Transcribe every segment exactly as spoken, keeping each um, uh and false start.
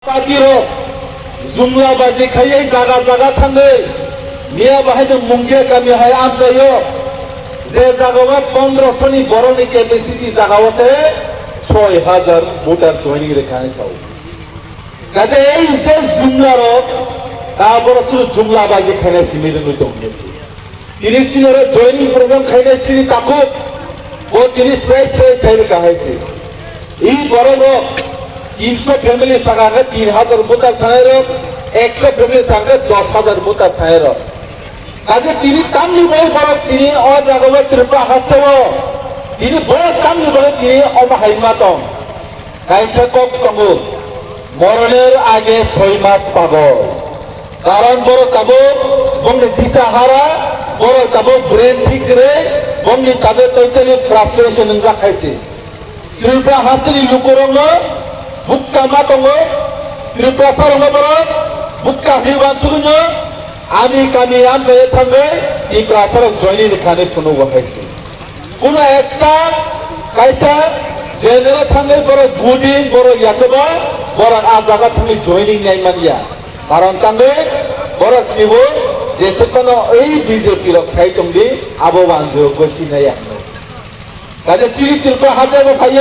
Party rok jumla baji khaiwi jaga jaga thangwi miya bahai no Mungia kami hai amchaio, je jaga o pondroso ni borok ni capacity jaga o se soi hajar voter joining rwkha hinwi sao. Kaje ei je jumla rok ta borok suru jumla baji khaina simi rwngwi tong hinwi se. Tini sini oro joining program khainai sini takhuk, bo tini srai srai sai rwkha hai se. I borok rok tinso family saka khe tin hajar voter sanai rok, ekso family saka khe dos hajar voter sanai rok. Kaje tini tamni bai borok tini o jaga o Tripura haste o tini borok tamni bai tini omo hai ma tong. Kaisa kok tongo, moroner age soi mas pago. Karon borok tabuk bongni disa hara, borok tabuk brain thik kwrwi, bongni tabuk totally frustration wngjak hai se. Tripura hasteni lukurokno bukka ma tongo, Tripura sarokno borok bukka hinwi uansugwino, ami kami amchaio thangwi Tripura sarok joini rwkhani phunugo hai se. Kuno ekta kaisa general thangwi borok buding, borok yakoba, borok a jaga thangwi joining nai man ya. Karon tangwi borok sibo jesa phano ei B J P rok sai tongdi, abo wanjio gosi nai ya. Kaisa siri Tripura haste bo phaiwi,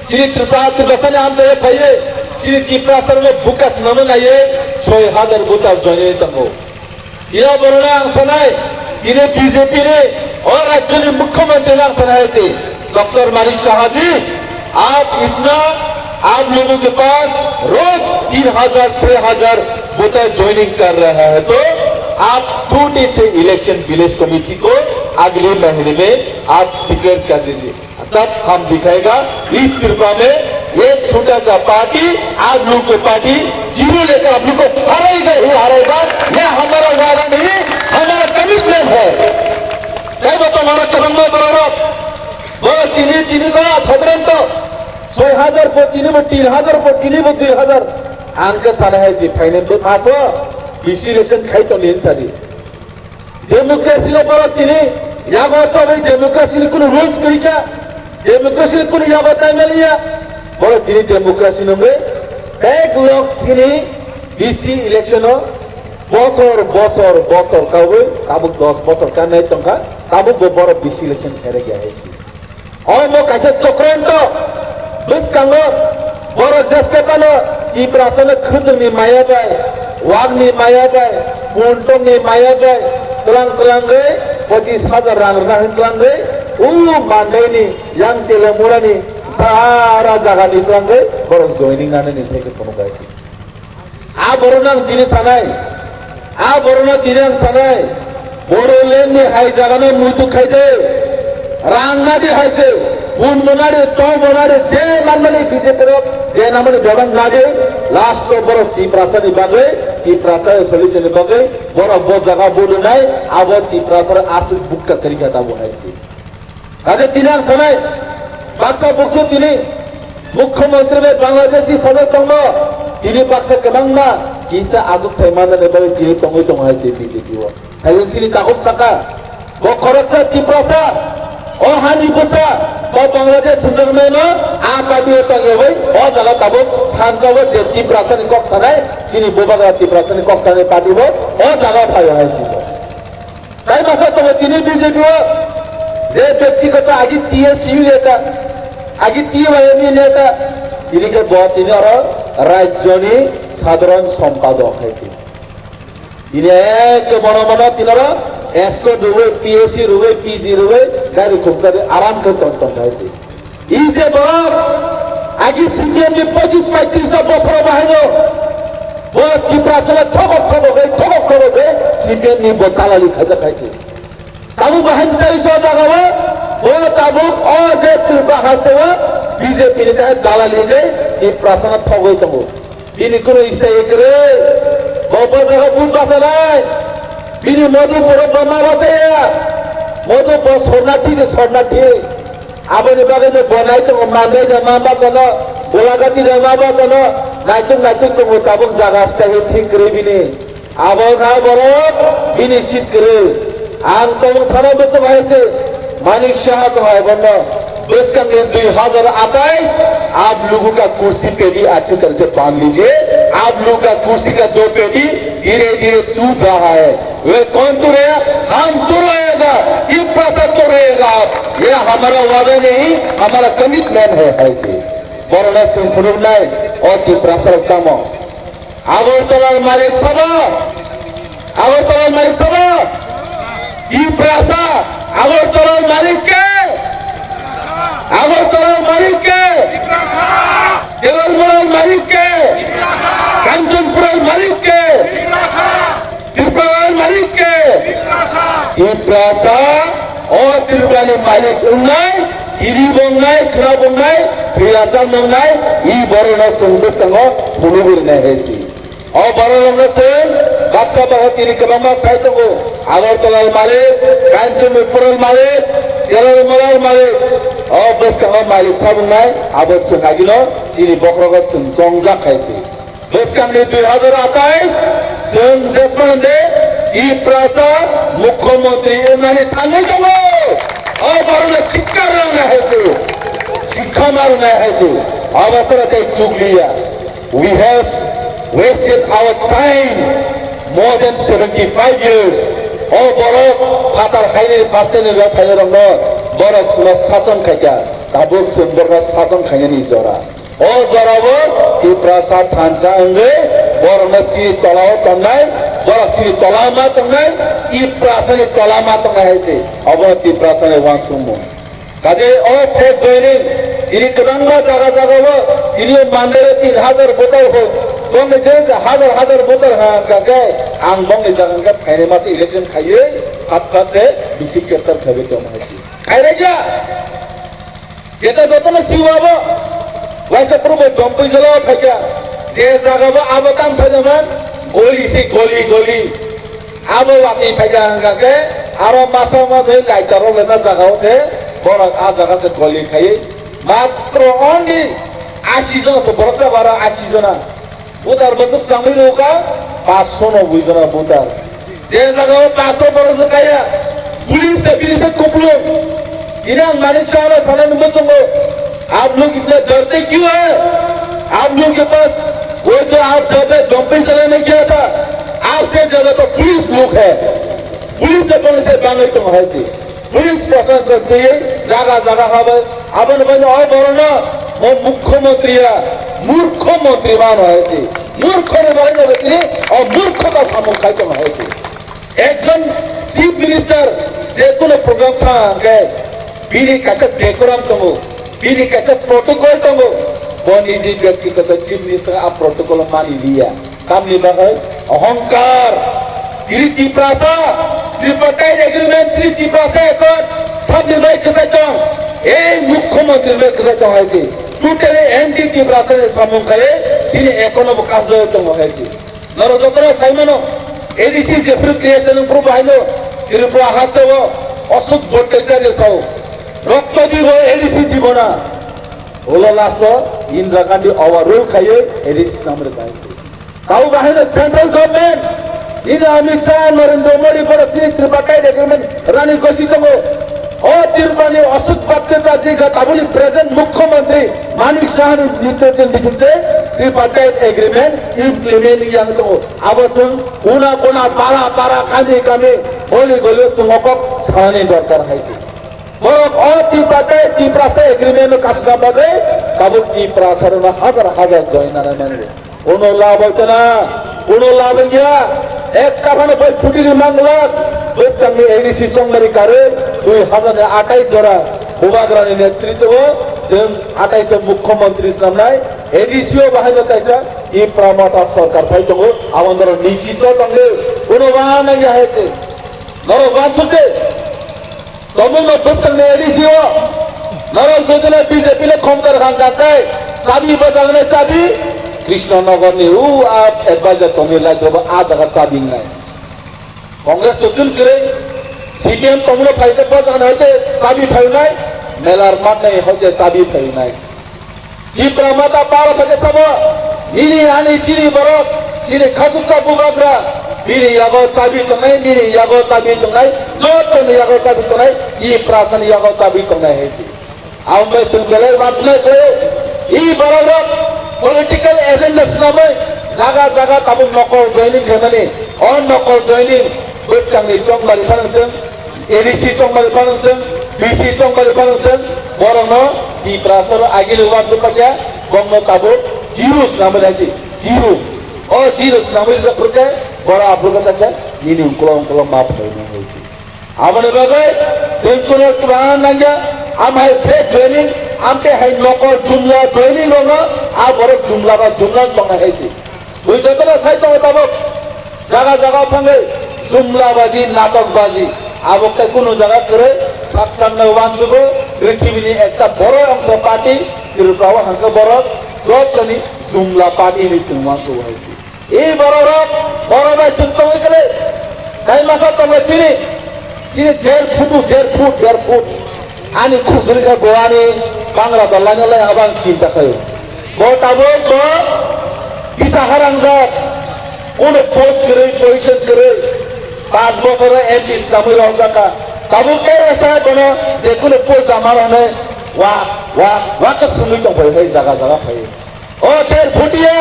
siri Tripura, Tripura sani amchaio phaiwi, siri Tripura sarokno bukha swnamwi naiwi soi hajar voter joining tongo. Ina borok ang sanai, tini B J P ni o rajyo ni mukhyamantri ang sanai si Doctor Manik Saha ji, aap itna, aap logon ke paas roz teen hajar, chhe hajar voter joining kar raha hai, to aap chhote se election village committee ko agle mahine mein aap declare kar dijiye. तब हम दिखाएगा इस त्रिपुरा में एक छोटा सा पार्टी आप लोग को पार्टी जीरो लेकर आप लोग को हराएगा ही हराएगा। यह हमारा वादा नहीं, हमारा कमिटमेंट है। Kaibo tongmani kwbangma bororok, bo tini tini ko sadharanto soi hajar po tini bo tin hajar po tini bo dui hajar. Ang khe sana hai si phainai bo paso bisi election khai tongdi hinsa di. Democracy no borok tini yago chobwi democracy ni kunu rules kwrwi kha, democracy ni kunu yago taimaliya, borok tini democracy no wngwi bek lok sini B C election o bosor bosor bosor kawi tabuk dos bosor kanai tongkha, tabuk bo borok B C election khairokya hai si. Omo kaisa chokranto bwskango borok jeskhe phano Tiprasano khwtwngni maya bai, wakni maya bai, kuntongni maya bai twlang twlangwi pochis hajar rang rwna hwn twlangwi u mandaini yang Telamurani sara jagani twlangwi borok joining nanani sai khe phunuk bai si. A borokno ang tini sanai, a borokno tini ang sanai, Bodoland ni hai jagano muitu khai de, rang nadi hai se, bun monari, tong monari, je manmani B J P rok, je namani bebak nadi, last o borok Tiprasa ni bagwi, Tiprasa solution ni bagwi, borok bo jaga bodo nai, abo Tiprasa aswk bukka kwrwi kha tabuk hai se. Kaje tini ang sanai, baksa buksu tini Mukhyamantri bai Bangladeshi sajak tongno, tini baksa kwbangma kisa achukthai manjani bagwi tini tongwi tongo hai se B J P o. Kaje chini takhuk saka, bo khoroksa Tiprasa, o hani bwsa, bo Bangladesh hwnjaknaino a party o tongyawi o jaga tabuk thansa o je Tiprasa ni kok sanai, chini bubagra Tiprasa ni kok sanai party bo o jaga phaio hai se bo. Tai masa tongo tini B J P o je byaktigoto agi T S U neta, agi T Y M ni neta, tini khe bo tini oro rajyoni sadharan sompadok hai se. Tini ekhe bono bono tini oro escort rwwi, P S C rwwi, P G rwwi, gari khukjagwi aram khe tong tong hai se. I je borok agi C P M ni pochis paitris ta bosor bahaino bo Tiprasano thokok thokok bai, thokok thokok bai C P M ni bo dalali khaijak hai se. Tabuk bahai jita iso jaga o bo tabuk o je Tripura haste o B J P ni tahe dalali hwnwi Tiprasano thogwi tongo. Bini kunu istai kwrwi, bo bo jaga vote bachanai. Bini Madhupur bo ma bachaya. Madhupur sornathi se sornathi. Aboni bagwi no bo naitongo Mandai da ma bachano, Golagati da ma bachano, naitok naitok tongo tabuk jaga stahil thik kwrwi bini. Abo kha borok bini seat kwrwi. Ang tabuk sana bwswk hai se Manik Saha tong hai bono. Bwskang ni dui hazar atais, aap logo ka kursi pe bhi achhi tarah se bandh lijiye, aap logo ka kursi ka jo pe bhi dheere dheere toot raha hai. Weh kaun toodega? Hum toodega, Tiprasa toodega. Yeh hamara wada nahi, hamara commitment hai, hai se. Borok no swng phunuknai, o Tiprasa rok tamo? Agartala malik sabo, Agartala malik sabo, Tiprasa, Agartala malik ke, Agartala malik ke, Telalmala malik ke, Kanchanpura malik ke, Tripura malik ke, Tiprasa, o Tripura ni malik wngnai, tini bo wngnai, khwna bo wngnai, Tiprasa wngnai, i borok no swng bwskango phunugwi rwnai hai se. O borok rok no se baksa baksa tini kwbangma sai tongo. Agartala malik, Kanchanpura malik, Telalmala malik. O bwskango malik sabo wngnai, abo swng agino chini bokhorogo swng chongjak hai se. Bwskang ni dui hazar atais, swng jesmano de Tiprasa mukhyamantri wngnani thangwi tongo. O borok no sikha rwnai hai se. Sikha ma rwnai hai se. Abo sara tei chukliya. We have wasted our time more than seventy-five years. O borok phatar haini first ni rok phaini rok no borok sima sason khaikha. Tabuk swng borok no sason khainani jora. O jorao Tiprasa thansa wngwi borok no chini tolao tongnai, borok chini tolao ma tongnai, Tiprasa ni tolao ma tongnai hai se. Obo Tiprasa ni uansukmung. Kaje o flag joining, tini kwbangma jaga jaga o, tini o Mandai o tin hazar voter ho, bongni je je hazar hazar voter ha hwnkha khe, ang bongni jaga hwnkhe phainai masa election khaiwi, phat phat se bisi capture khaiwi tongma hai se. Khairokya, jeta jotono siwa bo, waisa purbo jompui jala phaikya, je jaga bo abo tang sajaman, goli se goli goli. Abo watwi phaikha hwnkha khe aro masa ma thwi laita rok lena jaga o se borok a jaga se goli khai matro only ashi jona se borok sa bara ashi jona voter bo swk swngwi rwkha paanch sho noboi jona voter je jaga o paanch sho borok se kaya police se bini se kuplung. Ini ang Manik Saha no sanani muchungo, "Aap log itne darte kyun hai? Aap log ke paas wo jo aap jab tak jump pe chale nahi gaya tha, aap se jada to police log hai, police se police se bangwi tong hai si, police prashasan twi jaga jaga habai aboni bai o borok no mo mukhyamantri ya murkho mantri mano hai si, murkho ni bagwi no tini o murkho ta samung khai tong hai si." Ekjon chief minister je kono program thang hwnkhe bini kaisa decorum tongo, bini kaisa protocol tongo. Bo niji byaktigoto chief minister a protocol mani liya. Tamni bagwi ohongkar. Tini Tiprasa, Tripartite Agreement, Sri Tiprasa Accord, sabni bai kwchai tong. Ei Mukhyamantri bai kwchai tong hai se. Totally anti Tiprasa ni samung khai chini economy kasjagwi tongo hai se. Norok jotono saimano, A D C jephru creation wngphru bahaino Tripura hasteo Ashok Bhattacharya sao, "Rokto dibo, A D C dibo na." Ulo last o Indira Gandhi overrule khaiwi A D C samre kaise. Tabo bahaino central government, ini Amit Shah, Narendra Modi, boro sini tripartite agreement rani gosi tongo. O Tripura ni Ashok Bhattacharya ka tabuli present Mukhyamantri Manik Saha ni netrite ni bisingtwi Tripartite Agreement implement yang tongo. Abo chwng kona kona, para para, kami kami, goli goli o chwng o kok sanani dorkar hai se. Borok o Tiprasa, Tiprasa Agreement no kasuna bagwi tabuk Tiprasa rok no hajar hajar join nana mani. Kuno lab oi tana, kuno lab oi ya. Ekta phano bai phuti ni manglak. Bwskang ni A D C songmari karwi dui hazar ni atais jora Bubagra ni netritwo o chwng atais o mukhyamantri swnamnai A D C o bahaino kaisa Tipra Motha sorkar phai tongo. Abo norok nijito tongdi. Kuno ba nang ya hai se. Norok wansuk de. Tongmung no bwskang ni A D C o. Norok jodi na B J P le khomtar khan kha kai, chabi bwsang nai chabi. Krishna Nagar ni u a advisor tongwi lai dobo a jaga chabi nai. Congress to tun kire. C P M tongmung no phai te bwsang nai te chabi phai nai. Melar mat nai hoite chabi phai nai. Tipra Motha para phai sabo, nini ani chini borok, chini khasuksa Bubagra, bini yago chabi tongnai, nini yago chabi tongnai, joto ni yago chabi tongnai, Tiprasa ni yago chabi tongnai hai se. Aboni bai chwng belai uansuknai khlaio. I borok rok political agenda swnamwi jaga jaga tabuk nokol joining khaimani. O nokol joining bwskangni chongmari phano wngthwng, A D C chongmari phano wngthwng, B C chongmari phano wngthwng, borokno Tiprasa rok agini uansuk paikha, bongno tabuk zero swnamwi rwdi, zero. O zero swnamwi rwjak phurkhe borok aphuru khe kaisa nini ungkulo ungkulo ma phainai hai se. Aboni bagwi chwng kuno chubana nangya, amhai fake joining, amte hai nokol jumla joining rokno a borok jumla ba jumla tongnai hai se. Bui jotono sai tongo tabuk jaga jaga thangwi jumla baji, natok baji, abo tei kunu jaga kwrwi sak sakno uansugo, prithibi ni ekta boro ongsa party, Tripura o hangkhe borok joto ni jumla party hinwi chwng uansugo hai se. E borok rok, borok bai chwng tongwi kwrwi. Tai masa tongo sini, sini der phutu, der phut, der phut. Ani khujuri kha bo ani bangra dol laino lai abo ang chinta khaio. Bo tabuk bo kisa harangjak, kono post kwrwi, position kwrwi. Pas bochor M P swnamwi rohorjak kha. Tabuk khe resa bono je kono post da ma rohne wa, wa, wa kwswngwi tong phai, phai jaga jaga phai. O der phutia,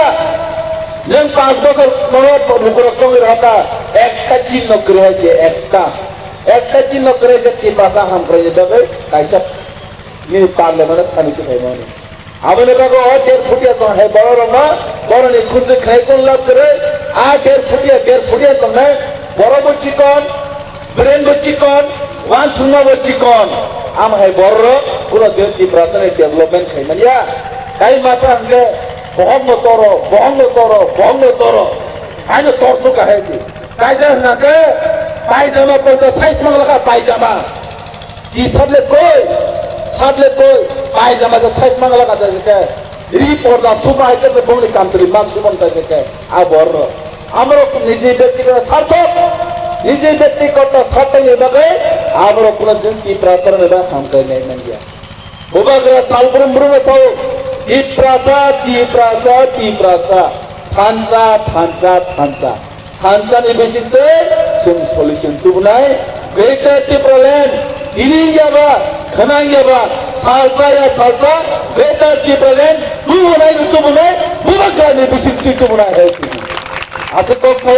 nwng pas bochor nono lukurok chongwi rwkha, ekta chinno kwrwi hai se, ekta, ekta chinno kwrwi se Tiprasa hamkraini bagwi kaisa nini parliament-o samiti phaimani. Aboni bagwi o der phutia song hai borok rokno boroni khunjwi khnai kun lab kwrwi, a der phutia, der phutia tongnai borok bo chikon, Brain bo chikon, uansukma bo chikon. Am hai borok kuno din Tiprasa ni development khai manya. Tai masa hwnkhe bohok no toro, bohok no toro, bohok no toro. Haino torsu kahai si. Kaisa hwnkhe paijama poito size mang lakha paijama. T-shirt le koi, shirt le koi, paijama se size mang lakha ta se khe. Ri porda suma hai khe se bongni country ma sumon ta se khe. A borok. Amorok niji byaktigoto sarthok, niji byaktigoto sarthokni bagwi amorok kuno din Tiprasa rokni bagwi hamkrai nai manya. Bubagra salbrum brumno sao, Tiprasa, Tiprasa, Tiprasa, thansa, thansa, thansa. Thansani bisingtwi chwng solution tubunai, Greater Tipraland, tini wngya ba, khwna wngya ba, salsa ya salsa, Greater Tipraland, tubunai no tubunai, Bubagrani bisingtwi tubunai hai tini. Aswk kok sawi